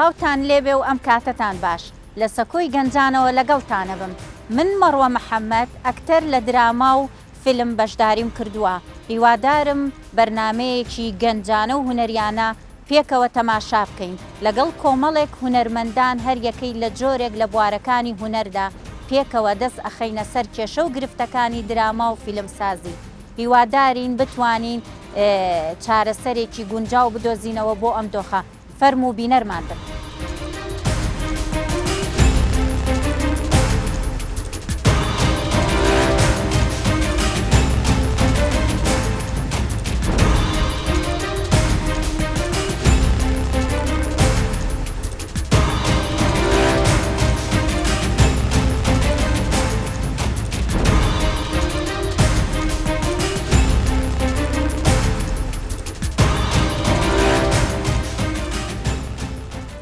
سڵاوتان لێبێ و ئەم کاتەتان باش، لە سەکۆی گەنجانەوە لەگەڵتانەبم. من مەڕوە محەمەد، ئەکتەر لە دراما و فیلم بەشداریم کردووە، هیوادارم بەرنامەیەکی گەنجانە و هونەریانە پێکەوە تەماشا بکەین لەگەڵ کۆمەڵێک هونەرمەندان هەریەکەی لە جۆرێک لە بوارەکانی هونەردا پێکەوە دەست ئەخەینە سەر کێشە و گرفتەکانی دراما و فیلمسازی هیوادارین بتوانین چارەسەرێکی گونجاو بدۆزینەوە بۆ ئەم دۆخە. فەرموو بینەرمان بن.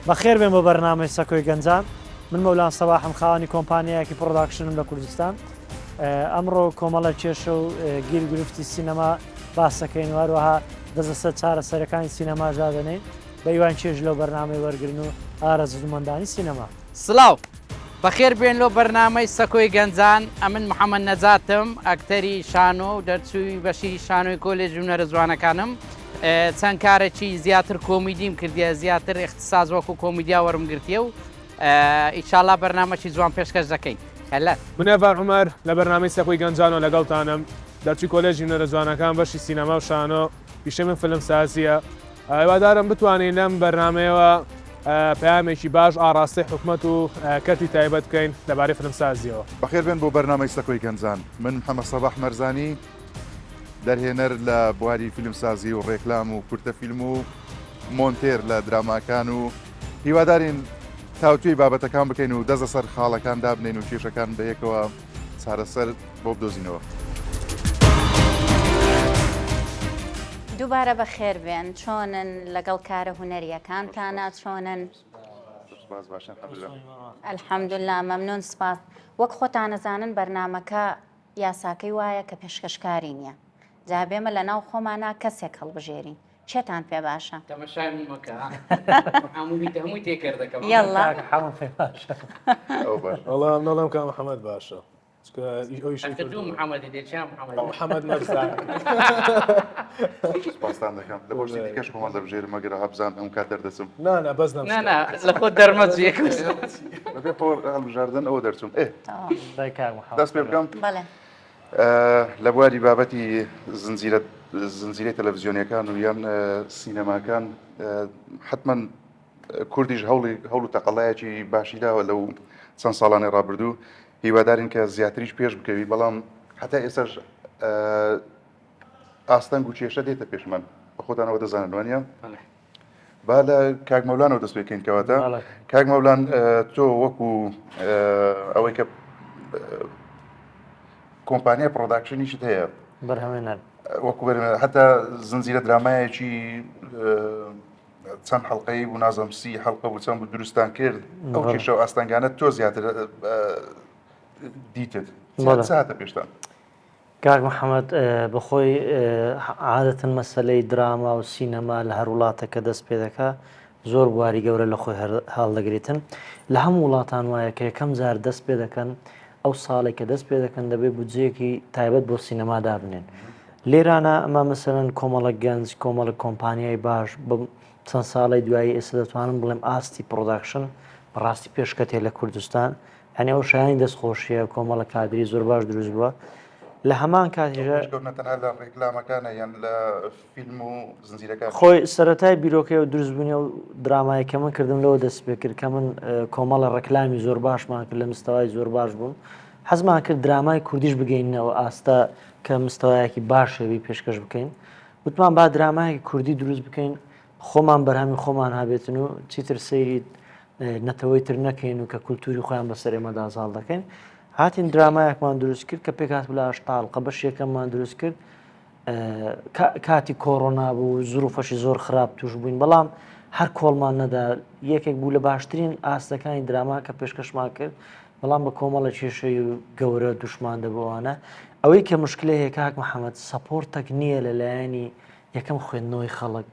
بەخێر بێن بۆ بەرنامەی سەکۆی گەنجان من مەولان سەباحم خاوەنی کۆمپانیایەکی production م لە کوردستان ئەمڕۆ کۆمەڵە کێشە و گیر گرفتی سینەما باسەکەین و هەروەها دەست لەسەر چارەسەرەکانی سینەماش دادەنێین بە هیوان چێژ لەو بەرنامەی وەرگرن و ئارەزوومەندانی سینەما. سڵاو. بەخێر بێن لۆ بەرنامەی سەکۆی گەنجان ئەمن محەمەد نەجاتم ئەکتەری شانۆ و دەرچووی بەشی شانۆی کۆلێژی هونەرە جوانەکانم چەند کارێکی زیاتر کۆمیدیم کردیە زیاتر اختصاص وەکو کۆمیدیا وەرم گرتیە و ئیشاڵا بەرنامەکی جوان پێشکەش دەکەین هەلە. من ئێڤار عومەر لە بەرنامەی سەکۆی گەنجانەوە لەگەڵتانم دەرچووی کۆلێژی هونەرە جوانەکان بەشی سینەما و شانۆ پیشەی من فیلمسازییە هیوادارم بتوانین لەم بەرنامەیەوە پەیامێکی باش ئاڕاستەی حکومەت و کەرتی تایبەت بکەین لەبارەی فیلمسازییەوە. بەخێربێن بۆ بەرنامەی سەکۆی گەنجان. من محەمەد سەباح مەرزانی، دەرهێنەر لە بواری فیلمسازی و ڕێکلام و کورتە فیلم و مۆنتێر لە دراماکان و هیوادارین تاوتوێی بابەتەکان بکەین و دەست لەسەر خاڵەکان دابنێین و کێشەکان بەیەکەوە چارەسەر بۆ بدۆزینەوە. دووبارە بەخێر بێن چۆنن لەگەڵ کارە هونەریەکانتانا چۆنن؟ سپاس باشن الحمدلله. الحمدلله مەمنون سپاس وەک خۆتانەزانن بەرنامەکە یاساکەی وایە کە پێشکەشکاری نییە جا بێمە لە ناو خۆمانا کەسێک هەڵبژێرین کێتان پێ باشە؟ تەمەشای من مەکە هەمووی هەمووی تێکەر دەکەم یەڵا کاک حەمە پێ باشە. ئەو باشە. وەڵا من ئەڵێم کاک محەمەد باشە. چونکە ئەو ئیشەی ئەکە دوو کردووە. محەمەدی دێ چیان محەمەد محەمەد مەرزانی. سپاستان دەکەم. لە بۆ شتی دیکەش خۆمان دەبژێرم ئەگەر ئەها بزانم ئەم کات دەردەچم. نا نا بەس لەم نا شتە. نا لە خۆت دەرمەچی یەک بەبێ خۆ هەڵبژاردن ئەوە دەرچووم. ئێ تەواو. دای کاک محەمەد. دەست پێ بکەم؟ بەڵێ. لە بواری بابەتی زنجیرە زنجیرەی تەلەڤزیۆنیەکان و یان سینەماکان حتمما کوردیش هەوڵی هەوڵ و تەقەلایەکی باشی داوە لەو چەند ساڵانەی ڕابردوو هیوادارین کە زیاتریش پێش بکەوی بەڵام هەتا ئێستاش ئاستەنگ و کێشە دێتە پێشمان بە خۆتانەوە دەزانن وانە با لە کاک مەولانەوە دەست پێکەین کەواتە کاک مەولان تۆ وەکو ئەوەی کە کۆمپانیای production یشت هەیە بەرهەمێنەر وەکو حتا زنجیرە درامایەکی چەند حڵلقەی بوو نازم سی حڵقە بوو چەند بوو دروستان کرد ئەو کێشە و ئاستەنگانە تۆ زیاتر دیتت هاتە پێشتان کاک محەمەد بەخۆی عادەتەن مەسەلەی دراما و سینەما لە هەر وڵاتێک کە دەست پێ دەکا زۆر بواری گەورە لە خۆی هەڵدەگریتن لە هەموو وڵاتان وایە کە یەکەم جار دەست پێ دەکەن ئەو ساڵێک کە دەست پێ دەکەن دەبێت بودجەیەکی تایبەت بۆ سینەما دابنێن لێرانە ئەمە مەسەلەن کۆمەڵە گەنج کۆمەڵە کۆمپانیای باش بە چەند ساڵی دوایی ئێستا دەتوانم بڵێم ئاستی production بەڕاستی پێشکەتێ لە کوردستان یانی ئەو شایانی دەست خۆشیە کۆمەڵە کادری زۆر باش دروست بووە لە هەمان کاتیشە پێشکەوتنە تەنها لە ڕێکلامەکانە یان لە فیلم و زنجیرەکان خۆی سەرەتای بیرۆکەی و دروستبوونی و درامای کە من کردم لەوە دەست پێ کرد کە من کۆمەڵە ڕێکلامی زۆر باشمان کرد لە مستەوای زۆر باش بوون حەزمان کرد درامای کوردیش بگەینەوە ئاستە کە مستەوایەکی باشەوی پێشکەش بکەین وتمان با درامایەکی کوردی دروست بکەین خۆمان بەرهەمی خۆمان هەبێتن و چیتر سەیری نەتەوەی تر نەکەین و کە کولتوری خۆیان بەسەر ئێمەدا زاڵ دەکەین هاتین درامایەکمان دروست کرد کە پێکات لە هەشتا ئەڵقە بەش یەکەممان دروست کرد کاتی کۆرۆنا بوو زروفەشی زۆر خراپ توش بووین بەڵام هەر کۆڵمان نەدا یەکێک بوو لە باشترین ئاستەکانی دراما کە پێشکەشمان کرد بەڵام بە کۆمەڵە کێشەی گەورە دوشمان دەبووانە ئەوەی کە مشکلە هەیە کاک محەممەد support ێک نییە لە لایەنی یەکەم خوێندنەوەی خەڵک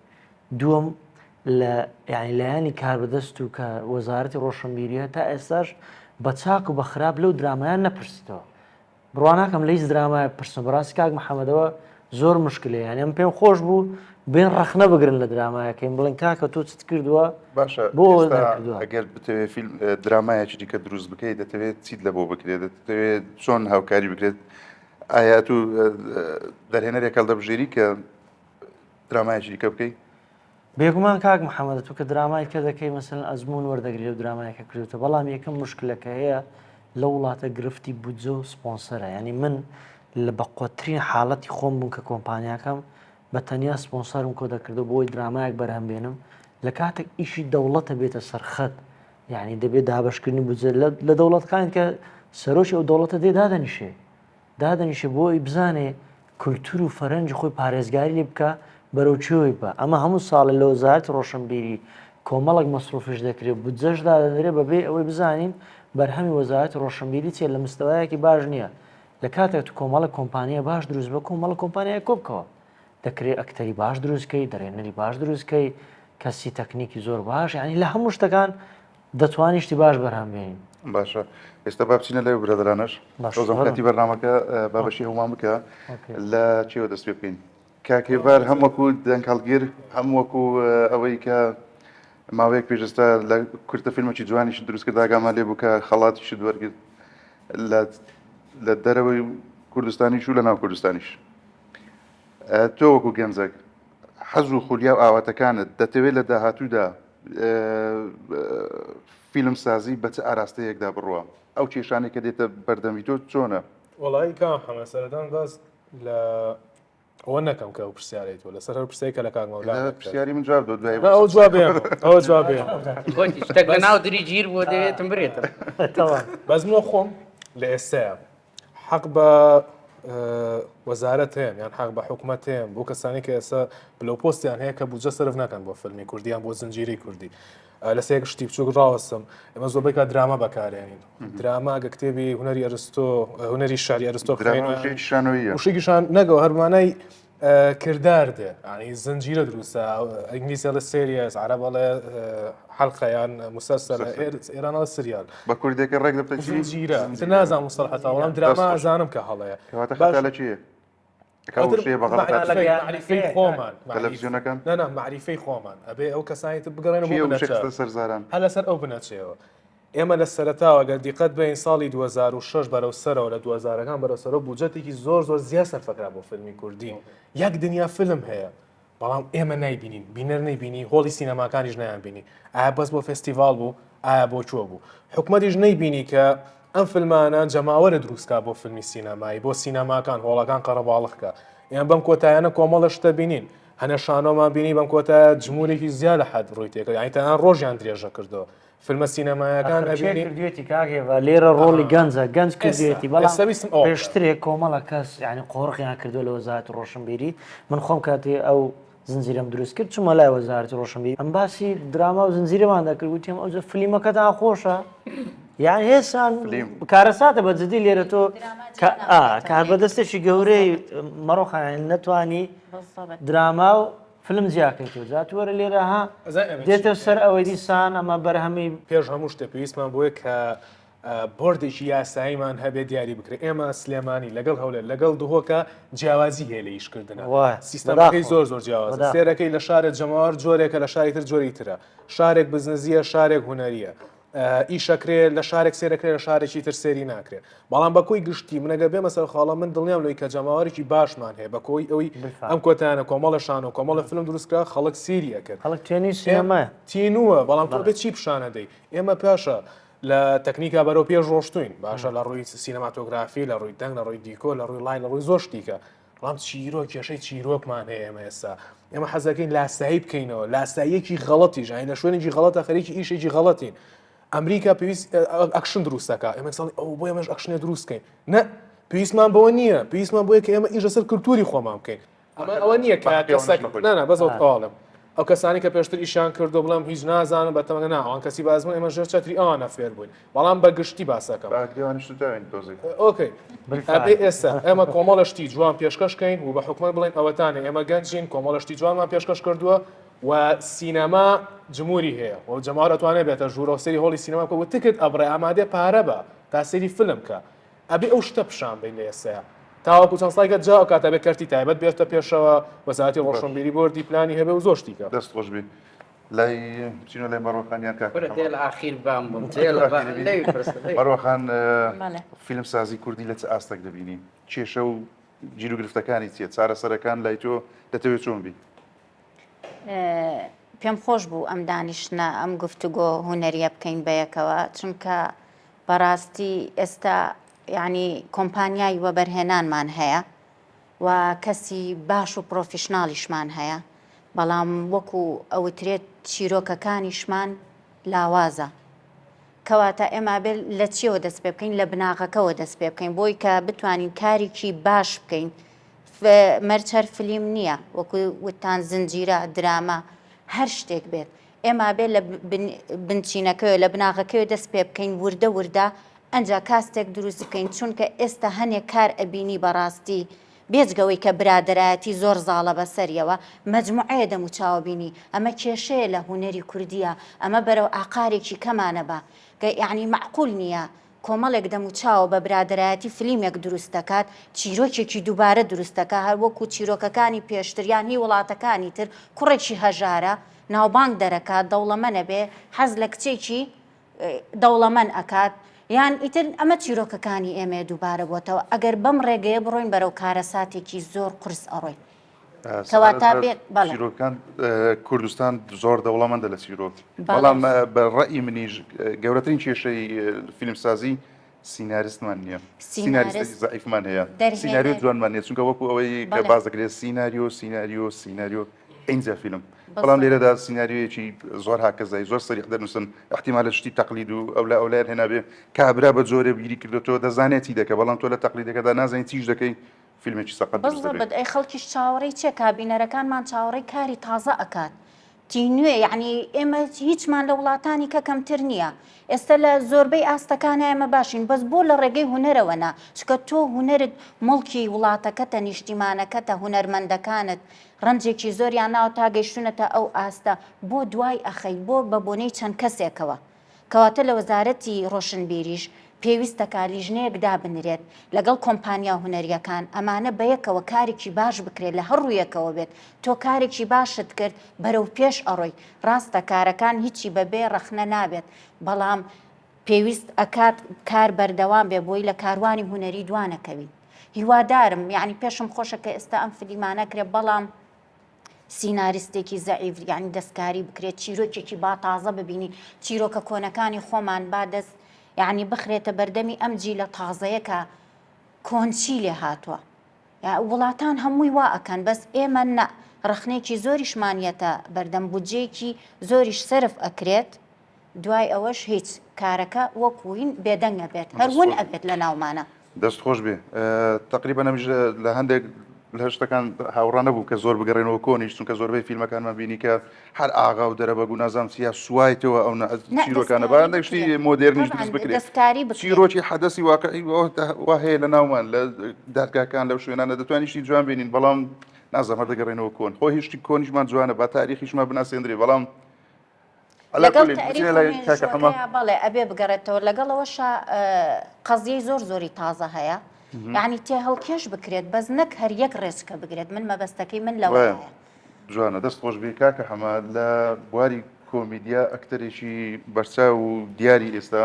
دووەم. لە یانی لایەنی کاربەدەست و کە وەزارەتی ڕۆشنبیریە تا ئێستاش بە چاک و بە خراپ لەو درامایان نەپرسیتەوە بڕوا ناکەم لە هیچ درامایە پرسن بەڕاستی کاک محەممەدەوە زۆر مشکلە یانی ئەم پێم خۆش بوو بێن ڕەخنە بگرن لە درامایەکەین بڵێن کاکە تۆ چت کردووە باشە بۆ ئێستا نەکردووە ئەگەر بتەوێت فیلم درامایەکی دیکە دروست بکەیت دەتەوێت چیت لە بۆ بکرێت دەتەوێت چۆن هاوکاری بکرێت ئایا تو دەرهێنەرێک هەڵدەبژێری کە درامایەکی دیکە بکەی؟ بێگومان کاک محەممەد تۆ کە درامای کە دەکەی مەسەلەن ئەزموون وەردەگری لەو درامایە کە کردوتە بەڵام یەکەم مشکلە کە هەیە لە وڵاتە گرفتی بودجە و سپۆنسەرە یعنی من لە بەقوەترین حاڵەتی خۆم بووم کە کۆمپانیاکەم بە تەنیا سپۆنسەرم کۆ دەکردەوە بۆی درامایەک بەرهەم بێنم لە کاتێک ئیشی دەوڵەتە بێتە سەرخەت یعنی دەبێت دابشکردنی بودجە لە دەوڵەتەکان کە سەرۆکی ئەو دەوڵەتە دێ دادەنیشێ دادەنیشێ بۆ ئەوی بزانێ کولتور و فەرەنگی خۆی پارێزگاری لێ بکا بەرەو کوێوەی ببا ئەمە هەموو ساڵێ لە وەزارەتی ڕۆشنبیری کۆمەڵێک مەسروفیش دەکرێ بودجەش دادەنرێ بەبێ ئەوەی بزانین بەرهەمی وەزارەتی ڕۆشنبیری چیە لە مستەوایەکی باش نییە لە کاتێک تو کۆمەڵێک کۆمپانیای باش دروست بە کۆمەڵە کۆمپانیای کۆ بکەوە دەکرێ ئەکتەری باش دروست کەی دەرێنەری باش دروست کەی کەسی تەکنیکی زۆر باش یعنی لە هەموو شتەکان دەتوانی شتی باش بەرهەم بێنین. باشە ئێستا با بچینە لای برادەرانەش تۆزم کاتی بەرنامەکە با بەشی هەمووان بکە لە چیەوە دەست پێ بکەین کاک هێڤار هەم وەکو دەنگ هەڵگر هەم وەکو ئەوەی کە ماوەیەک پێش ئێستا لە کورتە فیلمێکی جوانیش دروست کرد ئاگامان لێ بوو کە خەڵاتیشت وەرگرت لە لە دەرەوەی کوردستانیش و لە ناو کوردستانیش تۆ وەکو گەنجێک حەز و خولیا و ئاواتەکانت دەتەوێت لە داهاتوودا فیلمسازی بە چ ئاراستەیەکدا بڕوا؟ ئەو کێشانەی کە دێتە بەردەمی تۆ چۆنە؟ وەڵایی کاک محەمەد سەرەتا باس لە ئەوە نەکەم کە ئەو پرسیارەی تۆ لەسەر هەر پرسیارێک کە لە کاک مەولا لە پرسیاری من جواب دۆ دوای ئەو جواب ئەوە جواب خۆتی شتێک لە ناو دری گیر بووە دەوێتم برێتم بەس من خۆم لە ئێستایا حەق بە وەزارەت هەیە یان حەق بە حکومەت هەیە بۆ کەسانی کە ئێستا پلە و پۆستیان هەیە کە بودجە سەرف ناکەن بۆ فیلمی کوردیان بۆ زنجیرەی کوردی لە سێ شتی بچوک ڕاوەستم ئێمە زۆربەی کات دراما بەکارێنین دراما گە کتێبی هونەری ئەرستۆ هونەری شاری ئەرستۆ شانۆیە وشێکیشان نەگەوە هەرمانای کردار دێ یانی زنجیرە دروستە ئینگلیزی ئەڵێ series عەرەب ئەڵێ حلقە یان مسلسل ئێران ئەڵێ سریال بە کوردێکە ڕێک دەبتە چی؟ زنجیرە تر نازانم مستەڵحەتە بەڵام دراما ئەزانم کە هەڵەیە کەواتە خەتا لە چییە؟ کە وشەیە بە غەڵەت هاتووە. مەعریفەی خۆمان تەلەڤیزیۆنەکان؟ نا نا مەعریفەی خۆمان ئەبێ ئەو کەسانی تر بگەڕێنەوە بۆ چییە وشەی بنەچە خستە سەر زاران؟ هەر لەسەر ئەو بنەچەیەوە ئێمە لە سەرەتاوە گەر دیقەت بەین ساڵی 2006 بەرەو سەرەوە لە دووهەزارەکان بەرەو سەرەوە بودجەتێکی زۆر زۆر زیاد سەرفەکرا بۆ فیلمی کوردی یەک دنیا فیلم هەیە بەڵام ئێمە نایبینین بینەر نەیبینی هۆڵی سینەماکانیش نایانبینی ئایا بەس بۆ فێستیڤاڵ بوو ئایا بۆ کوێ بوو حکومەتیش نەیبینی کە ئەم فیلمانە جەماوەرە دروستکا بۆ فیلمی سینەمایی بۆ سینەماکان هۆڵەکان قەرەباڵخکە ئێمە بەم کۆتایانە کۆمەڵە شتە بینین هەنە شانۆمان بینی بەم کۆتایە جمهورێکی زیاد لە حەد ڕووی تێکرد یانی تەنها ڕۆژیان درێژە کردەوە فیلمە سینەمایەکان ئاخر کێ ئەبینی کردوێتی کاک هێڤا لێرە ڕۆڵی گەنجە گەنج ئێستا کردوێتی بەڵام ئێستا ویستم ئەوە بڵێم. پێشترێ کۆمەڵە کەس یعنی قۆرخیان کردووە لە وەزارەتی ڕۆشنبیری من خۆم کاتێ ئەو زنجیرەم دروست کرد چوومە لای وەزارەتی ڕۆشنبیری ئەم باسی دراما و زنجیرەمان دەکرد وتیم ئەوجا فلیمەکەتان خۆشە یان هێسان فلیم. کارەساتە بە جدی لێرە تۆ دراما کە جیا ئا ناکرێتەوە. کاربەدەستێکی گەورەی مەڕۆخان نەتوانی بالضبط. دراما و فلم جیاکەیتەوە جا تو وەرە لێرە ها دێتە سەر ئەوەی دیسان ئەمە بەرهەمی. پێش هەموو شتێ پێویستمان بۆیە کە بۆردێکی یاساییمان هەبێ دیاری بکرێ ئێمە سلێمانی لەگەڵ هەولێر لەگەڵ دهۆکە جیاوازی هەیە لە ئیشکردنە سیستەمەکەی زۆر زۆر جیاوازە سێرەکەی لە شارێ جەماوەر جۆرێکە لە شاری تر جۆری ترە شارێک بزنزیە شارێک هونەریە ئیشەکرێ لە شارێک سێرەکرێ لە شارێکی تر سێری ناکرێ بەڵام بە کۆی گشتی منەگە بێمە سەر خاڵە من دڵنیام لەوەی کە جەماوەرێکی باشمان هەیە بە کۆی ئەوی ئەم کۆتایانە کۆمەڵە شانۆ کۆمەڵە فیلم دروستکرا خەڵک سێری ئەکرد خەڵک تێنی سینەمایە تینووە بەڵام تۆ بێ چی پیشانەدەی ئێمە پاشە لە تەکنیکا بەرەو پێش ڕۆشتوین باشە لە ڕووی سینەماتۆگرافی لە ڕووی دەنگ لە ڕووی دیکۆ لە ڕووی light لە ڕووی زۆر شتیکە بەڵام چیرۆک کێشەی چیرۆکمان هەیە ئێمە ئێستا ئێمە حەزەکەین لاسایی بکەینەوە لاساییەکی غەڵەتیش یانی لە شوێنێکی غەڵەتە خەریکی ئیشێکی غەڵەتین ئەمریکا پێویست ئەکشن دروستەکە ئێمە ساڵی ئەو بۆ ئێمەش ئەکشنێ دروستکەین نە پێویستمان بەوە نییە پێویستمان بۆیە کە ئێمە ئیش لەسەر کولتوری خۆمان بکەین ئەمە ئەوە نییە کە کەسێک نا نا بەس ئەو تەواڵم ئەو کەسانی کە پێشتر ئیشیان کردو بڵێم هیچ نازانم بە تەمەنە نا ئەوان کەسی بازمە ئێمە ژێر چەتری ئەوانە فێر بووین بەڵام بە گشتی باسەکەم okay ئەبێ ئێستا ئێمە کۆمەڵە شتی جوان پێشکەش کەین و بە حکومەت بڵێن ئەوەتانە ئێمە گەنجین کۆمەڵە شتی جوانمان پێشکەش کردووە. و سینەما جموری هەیە و جەماوەر ئەتوانێت بێتە ژوورەوە سەیری هۆڵی سینەما بکە و تکت ئەبڕێ ئامادەیە پارە بە تا سەیری فلم کە ئەبێ ئەو شتە پیشان بەین لە ئێستایا تاوەکو چەند ساڵێکە جا ئەو کاتە ئەبێ کەرتی تایبەت بێتە پێشەوە وەزارەتی ڕۆشنبیری بۆردی پلانی هەبێ و زۆر شتی کە. دەست خۆش بی لای بچینەوە لای مەڕوەخان یان کاکە کورە حەمە؟ دێ لە ئاخیر بام بم دێ لە با لەوی پرسە لەوی. مەڕوەخان بەڵێ. فیلم سازی کوردی لە چ ئاستێک دەبینی؟ کێشە و گیروگرفتەکانی چیە؟ چارەسەرەکان لای تۆ دەتەوێت چۆن بی؟ پێم خۆش بوو ئەم دانیشتنە ئەم گفتوگۆ هونەریە بکەین بەیەکەوە چونکە بەڕاستی ئێستا یعنی کۆمپانیای وەبەرهێنانمان هەیە و کەسی باش و پرۆفیشناڵیشمان هەیە بەڵام وەکو ئەوترێت چیرۆکەکانیشمان لاوازە کەواتە ئێمە بێت لە چیەوە دەست پێ بکەین لە بناغەکەوە دەست پێ بکەین بۆی کە بتوانین کارێکی باش بکەین مەرج هەر فلیم نییە وەکو وتتان زنجیرە دراما هەر شتێک بێت ئێمە بێ لە بنچینەکەی لە بناغەکەی دەست پێ بکەین وردە وردە ئەنجا کاستێک دروست بکەین چونکە ئێستا هەنێک کار ئەبینی بەڕاستی بێجگەوەی کە برادەرایەتی زۆر زاڵە بەسەریەوە مەجموعەیە دەموچاوە بینی ئەمە کێشەیە لە هونەری کوردیە ئەمە بەرەو ئاقارێکی کەمانە بە کە یعنی معقول نییە کۆمەڵێک دەموچاوە بە برادەرایەتی فلیمێک دروست دەکات، چیرۆکێکی دووبارە دروست دەکات، هەر وەکو چیرۆکەکانی پێشتر یان هی وڵاتەکانی تر، کوڕێکی هەژارە، ناوبانگ دەرەکات، دەوڵەمەنە بێ، حەز لە کچێکی دەوڵەمەن ئەکات، یان ئیتر ئەمە چیرۆکەکانی ئێمەیە دووبارە بۆتەوە، ئەگەر بەم ڕێگەیە بڕۆین بەرەو کارەساتێکی زۆر قورس ئەڕۆین. کەواتە بێت بەڵێ. چیرۆکەکان کوردستان زۆر دەوڵەمەندە لە چیرۆک بەڵام بە ڕەئی منیش گەورەترین کێشەی فیلمسازی سیناریستمان نییە سیناریست زەعیفمان هەیە سیناریۆ جوانمان نییە چونکە وەکو ئەوەی کە باس دەکرێت سیناریۆ سیناریۆ سیناریۆ ئینجا فیلم بەڵام لێرەدا سیناریۆیەکی زۆر هاکەزای زۆر سەریح دەنووسن احتیمالە شتی تەقلید و ئەولا ئەولایان هێنابێ کابرا بە جۆرێ بیری کردێتەوە دەزانێت چی دەکە بەڵام تۆ لە تەقلیدەکەدا نازانین چیش دەکەی فیلمێکی سەقەت دروست دەبێت. بزبت ئەی خەڵکیش چاوەڕێی چیە کا بینەرەکانمان چاوەڕێی کاری تازە ئەکات تی نوێ یعنی ئێمە هیچمان لە وڵاتانی کە کەمتر نییە ئێستا لە زۆربەی ئاستەکان ئێمە باشین بەس بۆ لە ڕێگەی هونەرەوە نا چکە تۆ هونەرت موڵکی وڵاتەکەتە نیشتیمانەکەتە هونەرمەندەکانت ڕەنجێکی زۆریان ناوە تا گەیشتونەتە ئەو ئاستە بۆ دوای ئەخەی بۆ بە بۆنەی چەند کەسێکەوە کەواتە لە وەزارەتی ڕۆشنبیریش پێویستەکا لیژنەیەک دابنرێت لەگەڵ کۆمپانیا هونەریەکان ئەمانە بەیەکەوە کارێکی باش بکرێت لە هەر ڕوویەکەوە بێت تۆ کارێکی باشت کرد بەرەو پێش ئەڕۆی ڕاستە کارەکان هیچی بەبێ ڕەخنە نابێت بەڵام پێویست ئەکات کار بەردەوام بێ بۆی لە کاروانی هونەری دوانەکەوین هیوادارم یعنی پێشم خۆشە کە ئێستا ئەم فلیمانە کرێ بەڵام سیناریستێکی زەعیف یانی دەستکاری بکرێت چیرۆکێکی با تازە ببینی چیرۆکە کۆنەکانی خۆمان با دەست یعنی بخرێتە بەردەمی ئەم جیلە تازەیە کە کۆنچی لێ هاتووە وڵاتان هەمووی وا ئەکەن بەس ئێمە نە ڕخنێکی زۆریشمانیەتە بەردەم بودجەیەکی زۆریش سەرف ئەکرێت دوای ئەوەش هیچ کارەکە وەکوین بێدەنگ ئەبێت هەر ون ئەبێت لە ناومانە. دەست خۆش بێ تەقریبەن ئەمیش لە هەندێک لە شتەکان هاوڕا نەبوو کە زۆر بگەڕێنەوە کۆنیش چونکە زۆربەی فیلمەکانمان بینی کە هەر ئاغا و دەرەبەگ و نازانم چیا سوایتەوە ئەو چیرۆکانە با هەندێک شتی مۆدێرنیش دروست بکرێت دەستکاری بکرێت چیرۆکی حەدەسی واقعی وا هەیە لە ناومان لە دادگاکان لەو شوێنانە دەتوانین شتی جوان بینین بەڵام نازانم هەر دەگەڕێنەوە کۆن خۆ هیچ شتی کۆنیشمان جوانە با تاریخیشمان بناسێندرێ بەڵام لەگەڵ تاریخ و مێژووەکەیا بەڵێ ئەبێ بگەڕێتەوە لەگەڵ ئەوەشا قەزیەی زۆر زۆری تازە هەیە یعنی تێهەڵکێش بکرێت بەس نەک هەر یەک ڕێچکە بگرێت من مەبەستەکەی من لەوەیە. جوانە دەست خۆش بێ کاکە حەمە لە بواری کۆمیدیا ئەکتەرێکی بەرچاو و دیاری ئێستا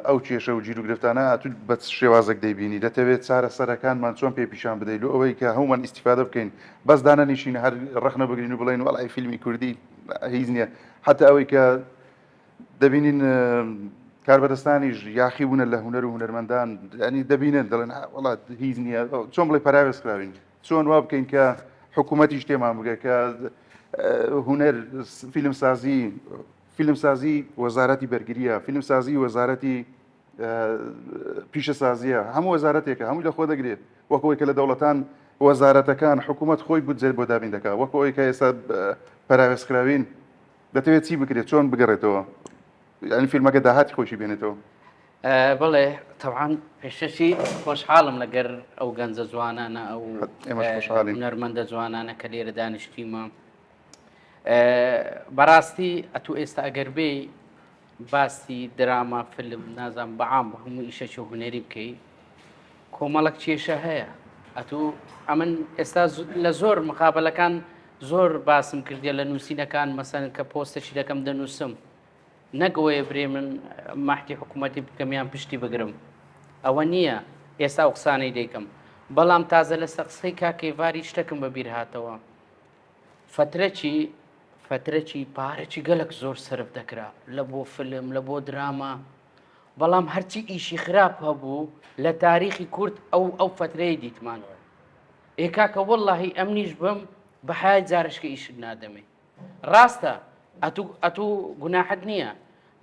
ئەو کێشە و گیروگرفتانە ئەتوو بە چ شێوازێک دەیبینی؟ دەتەوێت چارەسەرەکانمان چۆن پێ پیشان بدەیت لۆ ئەوەی کە هەموومان ئیستیفادە بکەین بەس دانەنیشین هەر ڕەخنە بگرین و بڵێین وەڵای فیلمی کوردی هیچ نییە حتا ئەوەی کە دەبینین کاربەدەستانیش یاخی بوونە لە هونەر و هونەرمەندان ینی دەبینن دەڵێن وڵات هیچ نییە چۆن بڵێ پەراوێز خراوین چۆن وا بکەین کە حکوومەتیش تێمان بگە کە هونەر فیلمسازی فیلمسازی وەزارەتی بەرگرییە، فیلمسازی وەزارەتی پیشەسازییە، هەموو وەزارەتێکە، هەمووی لە خۆ دەگرێت. وەک ئەوەی کە لە دەوڵەتان وەزارەتەکان حکوومەت خۆی بودجە بۆ دابین دەکات، وەک ئەوەی کە ئێستا پەراوێزخراوین، دەتەوێت چی بکرێت، چۆن بگەڕێتەوە، یانی فیلمەکە داهاتی خۆشی بێنێتەوە؟ بەڵێ تەبعەن پێشەشی خۆشحاڵم لەگەر ئەو گەنجە جوانانە ئەو هونەرمەندە جوانانە کە لێرە دانیشتیمە. بەڕاستی ئەتوو ئێستا ئەگەر بێی باسی دراما فلم نازانم بەعام بە هەموو ئیشەکی هونەری بکەی کۆمەڵک کێشە هەیە ئەتوو ئەمن ئێستا لە زۆر مقابلەکان زۆر باسم کردیە لە نووسینەکان مەسەن کە پۆستەکی دەکەم دەنووسم نەگەوەیە برێ من مەحتی حکوومەتی بکەم یان پشتی بگرم ئەوە نییە ئێستا ئەو قسانەی دەیکەم بەڵام تازە لەسەر قسەی کاکەیڤاری شتەکم بەبیر هاتەوە فەترەکی فەترەکی پارەکی گەلک زۆر سەرف دەکرا لە بۆ فلم لە بۆ دراما بەڵام هەرچی ئیشی خراپ هەبوو لە تاریخی کورد ئەو ئەو فەترەیە دیتمان ئێ کاکە وەڵاهی ئەمنیش بم بە حای جارشکە ئیشت نادەمێ ڕاستە ئەتوو ئەتوو گوناحت نییە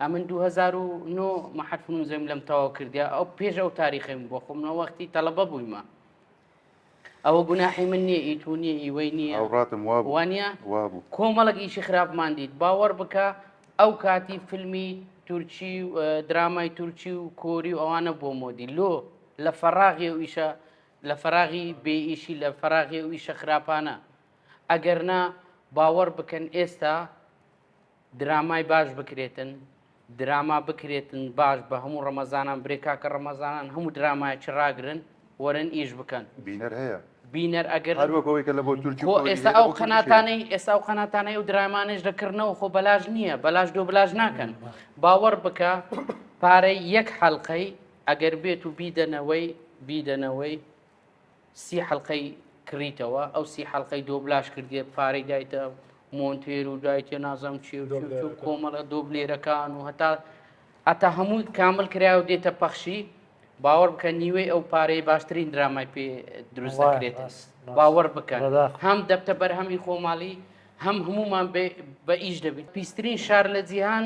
ئەمن 2009 مەحەد فنون زەم لەم تەواو کردیا ئەو پێش ئەو تاریخیم بۆ خۆم وەختی تەڵەبە بوویمە ئەوە گوناحی من نییە ئی تۆ نییە ئیوەی نییە هاوڕاتم وابوو وانە وابوو کۆمەڵک ئیشی خراپمان دیت باوەڕ بکە ئەو کاتی فیلمی تورکی و درامای تورکی و کۆری و ئەوانە بۆ مۆدی لۆ لە فەراغی و ئیشە لە فەراغی بێ ئیشی لە فەراغی و ئیشە خراپانە ئەگەر نا باوەڕ بکەن ئێستا درامای باش بکرێتن دراما بکرێتن باش بە هەموو ڕەمەزانان برێ کاکە ڕەمەزانان هەموو درامایەکی ڕاگرن وەرن ئیش بکەن. بینەر هەیە. بینەر ئەگەر هەر وەک ئەوەی کە لە بۆ تورکی و خۆ کۆری ئێستا هەیە لە ئەو بۆ کوردیش هەیە. قەناتانەی ئێستا ئەو قەناتانەی ئەو درامانەش دەکڕنەوە خۆ بەلاش نییە بەلاش دۆبلاژ ناکەن باوەڕ بکە پارەی یەک حەلقەی ئەگەر بێت و بیدەنەوەی بیدەنەوەی سی حەلقەی کڕیتەوە ئەو سی حەلقەی دۆبلاژ کردیە پارەی دایتە مۆنتێر و دایتە نازانم چی و چی و چی و کۆمەڵە دۆبلێرەکان و هەتا هەتا هەمووی کامل کرا و دێتە پەخشی باوەڕ بکە نیوەی ئەو پارەی باشترین درامای پێ دروست وایە، دەکرێت ڕاست، ڕاست. باوەڕ بکەن بەداخەوە. هەم دەبتە بەرهەمی خۆماڵی هەم هەمومان بە ئیش دەبیت پیسترین شار لە جیهان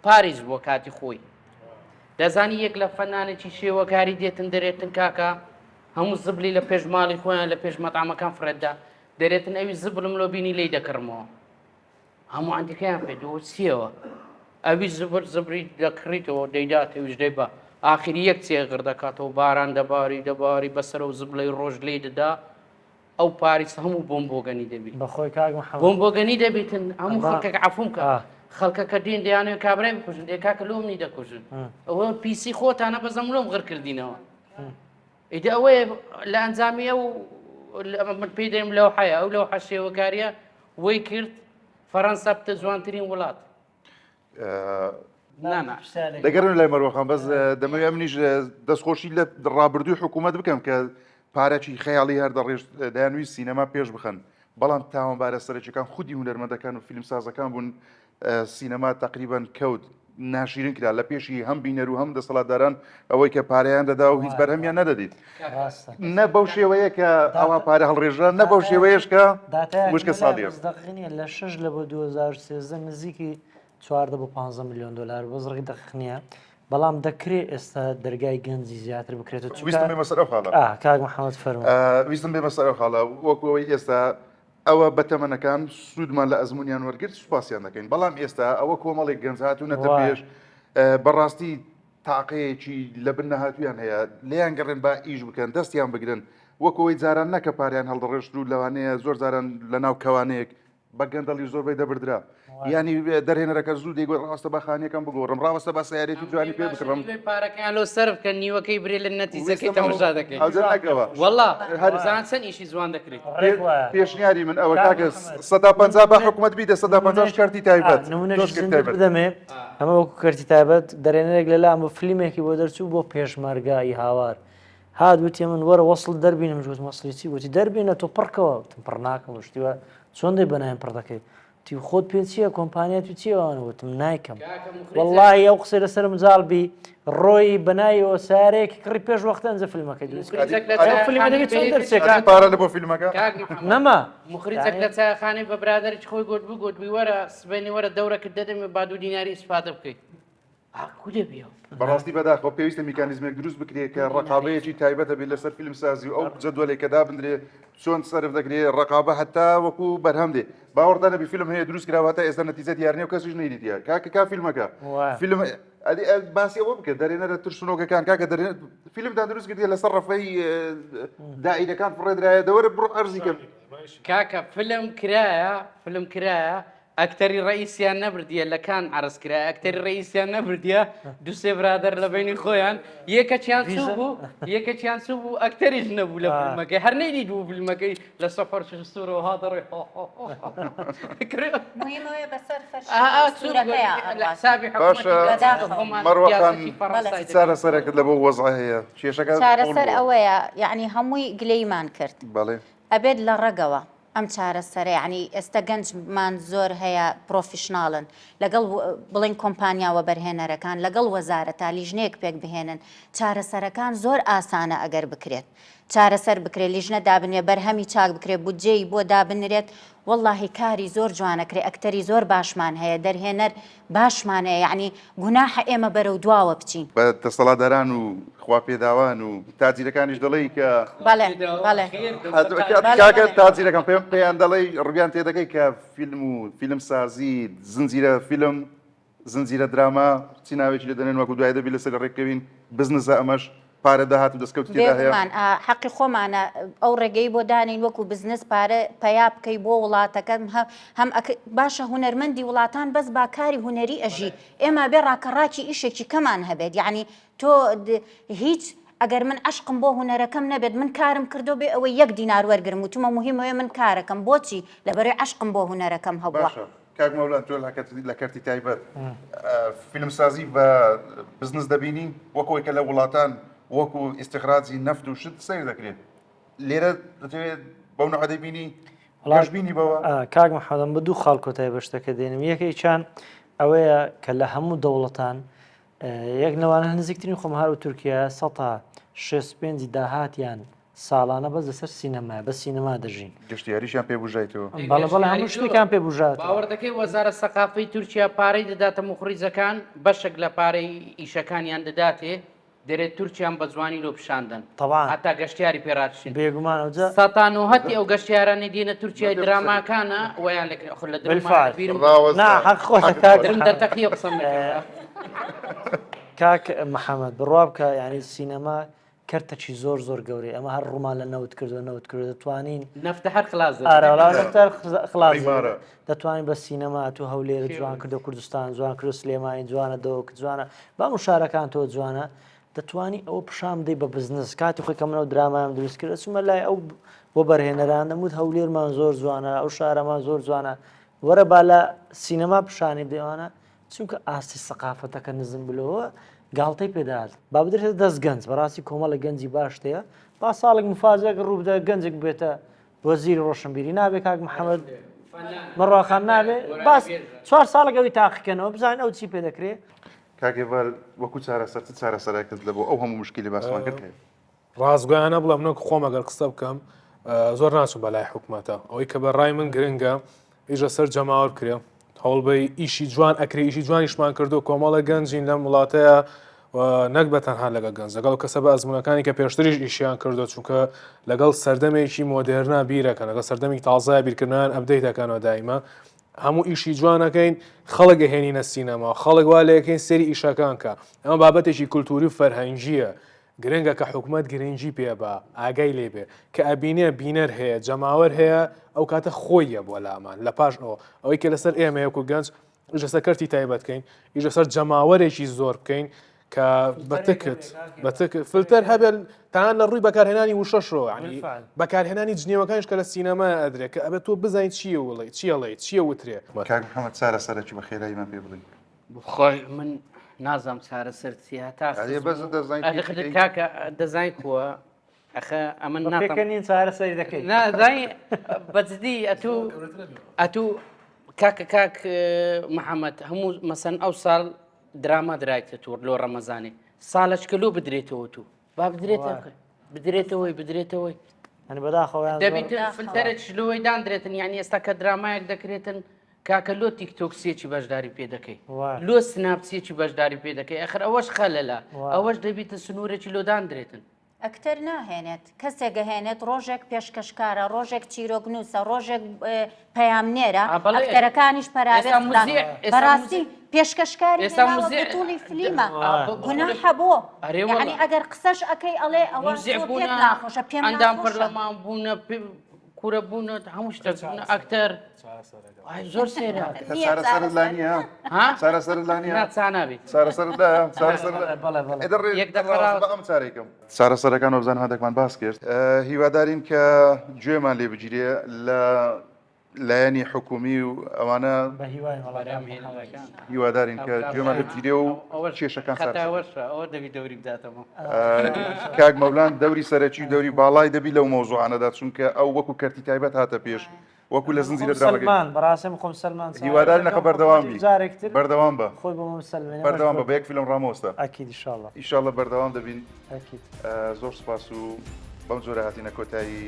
پاریس بووە کاتی خۆی دەزانی یەک لە فەنانێکی شێوەکاری دێتن دەرێتن کاکە هەموو زبلی لە پێش ماڵی خۆیان لە پێش مەتعەمەکان فڕێدا دەرێتن ئەوی زبلم لۆ بینی لی دەکڕمەوە هەموو ئەندیکەیان پێ دۆ چیەوە ئەوی زبر زبری دەکڕیتەوە دەیدات ئەویش دەی بە ئاخری یەک چێ غر دەکاتەوە باران دەباری دەباری بەسەر و زبلەی ڕۆژ لی دەدا ئەو پاریس هەموو بۆم بۆگەنی دەبی بەخۆی کاک محەممەد بۆم بۆگەنی دەبیتن هەموو ئەمە- خەڵکەکە عەفوم کە آه. خەڵکەکە دێن دەیانەوێت کابرای بکوژن دێ کاکە لۆ منی دەکوژن ئەوە پیسی خۆتانە بەزەم لۆم غر کردینەوە ئیدی ئەوەیە لە ئەنجامی ئەو من پێی دەیم لەوحەیە ئەو لەوحە شێوەکاریە وەی کرد فەرەنسا بتە جوانترین وڵات دەگەڕێن لای مەروەخان بەس دەمەوێت ئەمنیش دەستخۆشی لە ڕابردووی حکوومەت بکەم کە پارەکی خەیاڵی هەر دەڕێژ دەیانویست سینەما پێش بخەن بەڵام تاوانبارە سەرەکیەکان خودی هونەرمەندەکان و فیلمسازەکان بوون سینەما تقریبان کەوت ناشیرین کرا لە پێشی هەم بینەر و هەم دەسەڵاتداران ئەوەی کە پارەیان دەدا و هیچ بەرهەمیان نەدەدیت نە بەو شێوەیە کە ئەوە پارە هەڵڕێژرا نە بەو شێوەیەش کە وشکە ساڵیە دەقینە لە شش لە بۆ 2013 نزیکی 14 بۆ 15 میلیۆن دلار بۆ زڕی دەقیق نییە بەڵام دەکرێت ئێستا دەرگای گەنجی زیاتر بکرێت ویستم بێمە سەر ئەو خاڵە کاک محەممەد فەرموو ویستم بێمە سەر ئەو خاڵە وەکو ئەوەی ئێستا ئەوە بەتەمەنەکان سوودمان لە ئەزمونیان وەرگرت سوپاسیان دەکەین بەڵام ئێستا ئەوە کۆمەڵێک گەنج هاتوونەتە پێش بەڕاستی تاقەیەکی لە بن نەهاتویان هەیە لێیان گەڕێن با ئیش بکەن دەستیان بگرن وەکەوەی جاران نەکە پاریان هەڵدەڕێشت و لەوانەیە زۆر جاران لە ناو کەوانەیەک بە گەندەڵی زۆربەی دەبردرا ینی دەرهێنەرەکە زوو دەیگوت ڕاستە بە خانیەکەم بگۆڕم ڕاوەستە بە سیارێکی جوانی پێ بکڕم پارەکەیان لۆ سەرف کە نیوەکەی برێ لە نەتیجەکەی تەمەشا دەکەی ئەوجا نەکەوە وەڵا هەرزان چەند ئیشی زوان دەکرێت پێشنیاری من ئەوە کاکە 150 بە حکوومەت بیدە 150 کارتی تایبەت نمونەش تایبەت بدەمێ ئەمە وەکو کەرتی تایبەت دەرێنەرێک لە لام بۆ فلیمێکی بۆ دەرچوو بۆ پێشمەرگە ی هاوار هات وتی من وەرە وەسڵ دەربینم وتم وەسڵی چی وتی دەربینە تۆ پڕکەوە وتم پڕ ناکەم وشتی وە چۆن دەی بەنایم پڕ دەکەی وتی خۆت پێ چییە کۆمپانیا تو چییە ئەوانە وتم نایکەم وەڵڵاهی ئەو قسەی لەسەرم زاڵ بی ڕۆی بەناویەوە سیارەیەکی کڕی پێش وەختە ئەنجە فیلمەکەی دروست کرد ئەو فیلمە دەبێت چۆن دەرچێ کاک پارە لە بۆ فیلمەکە نەما مخریجەک لە چایخانەی بە برادەرێکی خۆی گوتبوو گوتبووی وەرە سبەینێ وەرە دەورەکت دەدەمێ با دوو دیناری ئیسفادە بکەیت کو دەبیەوە؟ بەڕاستی بەداخەوە پێویستە میکانیزمێک دروست بکرێت کە ڕقابەیەکی تایبەتە بێت لەسەر فیلم سازی و ئەو جەدوەلێک کە دابندرێ چۆن سەرف دەکرێت ڕقابە هەتا وەکو بەرهەم دێ باوەڕدان نەبی فیلم هەیە دروست کراوە هەتا ئێستا نەتیجە دیار نییە و کەسیش نەیدیتیە کاکە کا فیلمەکە فیلم ئەدی باسی ئەوە بکە دەرێنەرە ترسنۆکەکان کاکە دەرێن فیلمتان دروست کردیە لەسەر ڕەفەی دائیرەکان فڕێدرایە دەوەرە بڕۆ ئەرزی کە کاکە فیلم کرایە فیلم کرایە. ئەکتەری ڕئیسیان نەبردیە لە کان عەرز کرا ئەکتەری ڕئیسیان نەبردیە دوسێ برادەر لە بینی خۆیان یەکەچیان چوو بوو یەکەچیان چوو بوو ئەکتەریش نەبوو لە فیلمەکەی هەر نەیدید بوو فیلمەکەی لە سەفەر سوورەوە هاتەڕێ مهمەوەیە بەسەر فەرش لە حسابی باشە مەڕوەخان چارەسەرەکەت لە بۆ وەزعە هەیە کێشەکە چارەسەر ئەوەیە یعنی هەمووی گلەیمان کرد بەڵێ ئەبێت لە ڕەگەوە ئەم چارەسەرە یەعنی ئێستە گەنجمان زۆر هەیە پرۆفیشناڵن لەگەڵ بڵێن کۆمپانیا وەبەرهێنەرەکان لەگەڵ وەزارەتا لیژنەیەک پێک بهێنن چارەسەرەکان زۆر ئاسانە ئەگەر بکرێت چارەسەر بکرێت لیژنە دابنێ بەرهەمی چاک بکرێت بودجەی بۆ دابنرێت وەڵاهی کاری زۆر جوانەکرێ ئەکتەری زۆر باشمان هەیە دەرهێنەر باشمان هەیە یەعنی گوناحە ئێمە بەرەو دواوە بچین. بە دەسەڵاتداران و خواپێداوان و تاجیرەکانیش دەڵێی کە بەڵێ بەڵێ کاکە تاجیرەکان پێم پێیان دەڵێی ڕویان تێدەکەی کە فیلم و فیلم سازی زنجیرە فیلم زنجیرە دراما چی ناوێکی لێ دەنێن وەکو دوای دەبی لەسەر ڕێککەوین بزنسە ئەمەش پارە داهات و دەستکەوتی تێدا هەیە. بێگومان حەقی خۆمانە ئەو ڕێگەی بۆ دانێین وەکو بزنس پارە پەیا بکەی بۆ وڵاتەکەت هەم باشە هونەرمەندی وڵاتان بەس با کاری هونەری ئەژی ئێمە بێ ڕاکەڕاکی ئیشێکی کەمان هەبێت یعنی تۆ هیچ ئەگەر من عەشقم بۆ هونەرەکەم نەبێت من کارم کردو بێ ئەوەی یەک دینار وەرگرم وتومە مهمەوەی من کارەکەم بۆچی لەبەرەی عەشقم بۆ هونەرەکەم هەبووە. باشە کاک مەولان تۆ لە کەرتی تایبەت فیلمسازی بە بزنس دەبینی وەک ئەوەی کە لە وڵاتان وەکو ئیستخراجی نەفت و شت سەیر دەکرێت لێرە دەتەوێت بەو نەوعە دەبینی گەشبینی بەوە؟ کاک محەمەد بە دوو خاڵ کۆتای بە شتەکە دێنم یەکێکیان ئەوەیە کە لە هەموو دەوڵەتان یەک لەوانە نزیکترین خۆم هەر و تورکیا سەتا شێست پێنجی داهاتیان ساڵانە بەس لەسەر سینەمایە بە سینەما دەژین. گەشتیاریشیان پێ بوژایتەوە. بەڵێ بەڵێ هەموو شتێکیان پێ بوژاتەوە. باوەڕ دەکەی وەزارەت سەقافەی تورکیا پارەی دەداتە موخڕیجەکان بەشێک لە پارەی ئیشەکانیان دەداتێ دەرێ تورکیان بە جوانی لۆ پیشان دەن تەبعەن. هەتا گەشتیاری پێ ڕاکشن. بێگومان ئەوجا. سەتا نۆهەتی ئەو گەشتیارانەی دێنە تورکیای دراماکانە وەیان لێ کرد ئەخۆ لە درم بالفعل. بیرم ڕاوەستە. نا حەق خۆتە کاک درم محەمەد. دەتەقیەوە قسەم نەکردوە. کاک محەمەد بڕوا بکە یانی سینەما کەرتەکی زۆر زۆر گەورەیە ئەمە هەر ڕوومان لە نەوت کردووە نەوت کردووە دەتوانین نەفتە هەر خلاص دەبێت. ئارە وەڵا نەفتە هەر خلاص دەبێت. عیمارە. دەتوانین بە سینەما تۆ هەولێرت جوان کردو کوردستان جوان کردو سلێمانی جوانە دهۆک جوانە بە هەموو شارەکان تۆ جوانە دەتوانی ئەوە پیشان بدەی بە بزنس کاتی خۆی کە من ئەو درامایم دروست کرد ئەچمە لای ئەو بۆ بەرهێنەران دەموت هەولێرمان زۆر جوانە ئەو شارەمان زۆر جوانە وەرە با لە سینەما پیشانی بدەی ئەوانە چونکە ئاستی سەقافەتەکە نزم بلەوە گاڵتەی پێدات با بدرێتە دەست گەنج بەڕاستی کۆمەڵە گەنجی باش هەیە با ساڵێک مفاجەک ڕوو بدە گەنجێک بێتە وەزیری ڕۆشنبیری نابێ کاک محەممەد مەڕواخان نابێ باس چوار ساڵێک ئەوی تاقیکەنەوە بزانین ئەو چی پێ دەکرێ کاک ئێڤال وەکو چارەسەر چ چارەسەرێکت لە بۆ ئەو هەموو مشکلی باسمان کرد هەیە؟ ڕاستگۆیانە بڵێم نەک خۆم ئەگەر قسە بکەم زۆر ناچم بەلای حکومەتە ئەوەی کە بە ڕای من گرنگە ئیش لەسەر جەماوەر بکرێ هەوڵبەی ئیشی جوان ئەکرێ ئیشی جوانیشمان کردو کۆمەڵە گەنجین لەم وڵاتەیە نەک بە تەنها لەگەڵ گەنج لەگەڵ کەسە بە ئەزمونەکانی کە پێشتریش ئیشیان کردو چونکە لەگەڵ سەردەمێکی مۆدێرنا بیرەکەن لەگەڵ سەردەمی تازای بیرکردنیان update دەکەنەوە دایمە هەموو ئیشی جوانەکەین خەڵک ئەهێنینە سینەما خەڵک وا لەکەین سەری ئیشەکان کە ئەمە بابەتێکی کولتوری و فەرهەنگیە گرنگە کە حکومەت گرنگی پێ با، ئاگای لێ بێ، کە ئەبینێ بینەر هەیە، جەماوەر هەیە، ئەو کاتە خۆیە بۆ لامان، لە پاش ئەوە، ئەوەی کە لەسەر ئێمەیە وەکو گەنج، ئیش لەسەر کەرتی تایبەت کەین، ئیش لەسەر جەماوەرێکی زۆر بکەین کە بە تکت، بە تکت، فلتەر هەبێ تەنانەت لە ڕووی بەکارهێنانی وشەشەوە، یانی بەکارهێنانی جنێوەکانیش کە لە سینەمایە ئەدرێ، کە ئەبێ تۆ بزانی چییە وڵێ، چی ئەڵێی، چی ئەوترێ. کاک محەمەد چارەسەرەکی بە خێراییمان پێ بڵێی. بخۆی من نازانم چارەسەر چیە هەتا ئەرێ بەس دەزانین ئەرێ پێ کاکە دەزانین کووە ئەخە ئەمن بە ناتەم پێکەنین چارەسەری دەکەی نازانی بەجدی ئەتوو ئەتوو کاکە کاک محەممەد هەموو مەسەن ئەو ساڵ دراما درایتە تۆر لۆ ڕەمەزانێ ساڵەچکە لۆ بدرێتەوە تو با بدرێتە بدرێتەوەی بدرێتەوەی یعنی بەداخەوە یان زۆر- دەبیت فلتەرێک لۆی داندرێتن یعنی ئێستا کە درامایەک دەکرێتن کاکە لۆ تیک تۆک سێکی بەشداری پێ دەکەی لۆ سناپ سێکی بەشداری پێ دەکەی ئەخر ئەوەش خەلەلە ئەوەش دەبیتە سنوورێکی لۆ داندرێتن. ئەکتەر ناهێنێت کەسێک ئەهێنێت ڕۆژێک پێشکەشکارە ڕۆژێک چیرۆک نووسە ڕۆژێک پەیامنێرە ئەکتەرەکانیش پەراوێز بەڕاستی پێشکەشکاری هێناوە بتوڵی فلیمە گوناحە بۆ یعنی ئەگەر قسەش ئەکەی ئەڵێ ئەوە تۆ پێت ناخۆشە پێم ئەندام ناخۆشە. پەرلەمان بوونە. کورە بوون هەموو شتێک بوون ئەکتەر زۆر سێرە چارەسەرت لا نییە چارەسەرت لا نییە نابی چارەسەرت لایە چارەسەر یەک دەقە ئەم چارێکم چارەسەرەکان وەبزان هەندێکمان باس کرد هیوادارین کە گوێمان لێ بگیرێ لە لایەنی حکومی و ئەوانە هیوادارین کە گوێمان بگیرێ و کێشەکان کاک مەولان دەوری سەرەکی و دەوری باڵای دەبی لەو مەوزوعانەدا چونکە ئەو وەکو کەرتی تایبەت هاتە پێش وەکو لە زنجیرە درامەکەی سەلمان بەڕاستم خۆم سەلمان هیوادارین نەخە بەردەوام بی جارێکتر بەردەوام بە خۆی بۆ من سەلمێنێ بەردەوام بە بە یەک فیلم ڕامۆستە ئەکید ئیشاڵڵا ئیشاڵڵا بەردەوام دەبین ئەکید زۆر سپاس و بەم جۆرە هاتینە کۆتایی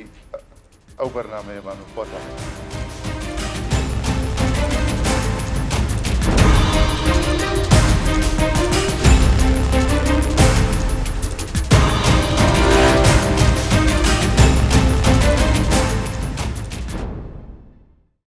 ئەو بەرنامەیەمان و خواتان.